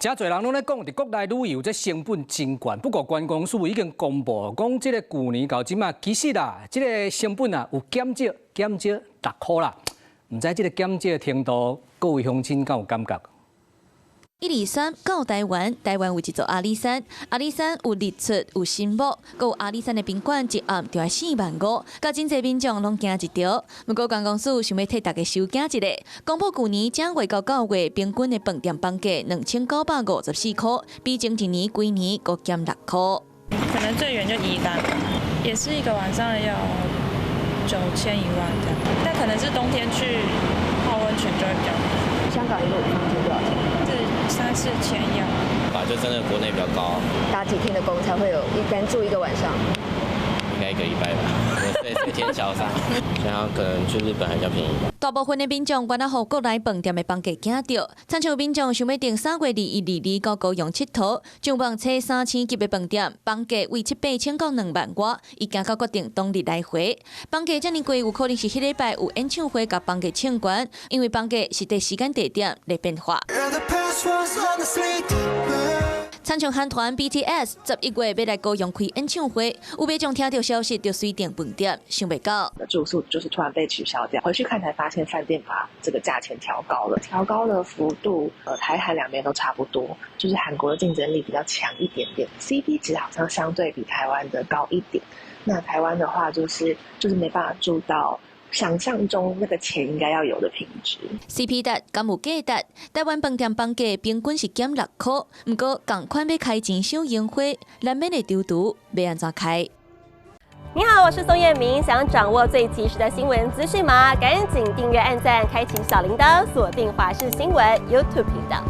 誠濟人攏咧講，佇國內旅遊這成本真懸。不過觀光署已經公布，講這個舊年到這馬，其實啊，這個成本啊有減少，減少6箍啦。毋知這個減少的程度，各位鄉親敢有感覺？一二三到台灣，台灣有一座阿里山，阿里山有日出有新幕，閣有阿里山的賓館，一暗就愛4萬5，共真濟民眾攏驚一趒。毋過觀光署想欲替大家收驚一下，公布舊年正月到九月平均的飯店房價2954箍，比前一年規年閣減6箍。可能最遠就宜蘭，也是一個晚上要9000、1萬這樣，但可能是冬天去泡溫泉就會比較便宜。香港一個房間多少錢？三四千要。吧，就真的國內比較高。打幾天的工才會有一單住一個晚上？應該一個禮拜吧，我睡天橋上，像可能去日本還比較便宜吧。大部分的民眾原來予國內飯店的房價驚著，親像民眾想欲訂3月21、22到高雄𨑨迌，上網查三星級的飯店，房價為七八千到2萬外，伊驚到決定當日來回。房價遮爾貴，有可能是彼禮拜有演唱會共房價衝懸，因為房價是佇時間地點來變化。親像韓團 BTS 11月欲來高雄開演唱會，有民眾聽著消息就隨訂飯店，想袂到住宿就是突然被取消掉，回去看才發現飯店把這個價錢調高了，調高的幅度，台韓兩邊都差不多，就是韓國的競爭力比較強一點點，CP 值好像相對比台灣的高一點。那台灣的話就是沒辦法住到想象中那個錢應該要有的品質。 CP 值敢有價值？台灣飯店房價平均是減6箍，毋過仝款欲開錢賞櫻花，難免會躊躇，欲按怎開？你好，我是宋彥明，想掌握最及時的新聞資訊嗎？趕緊訂閱、按讚、開啟小鈴鐺，鎖定華視新聞 YouTube 頻道。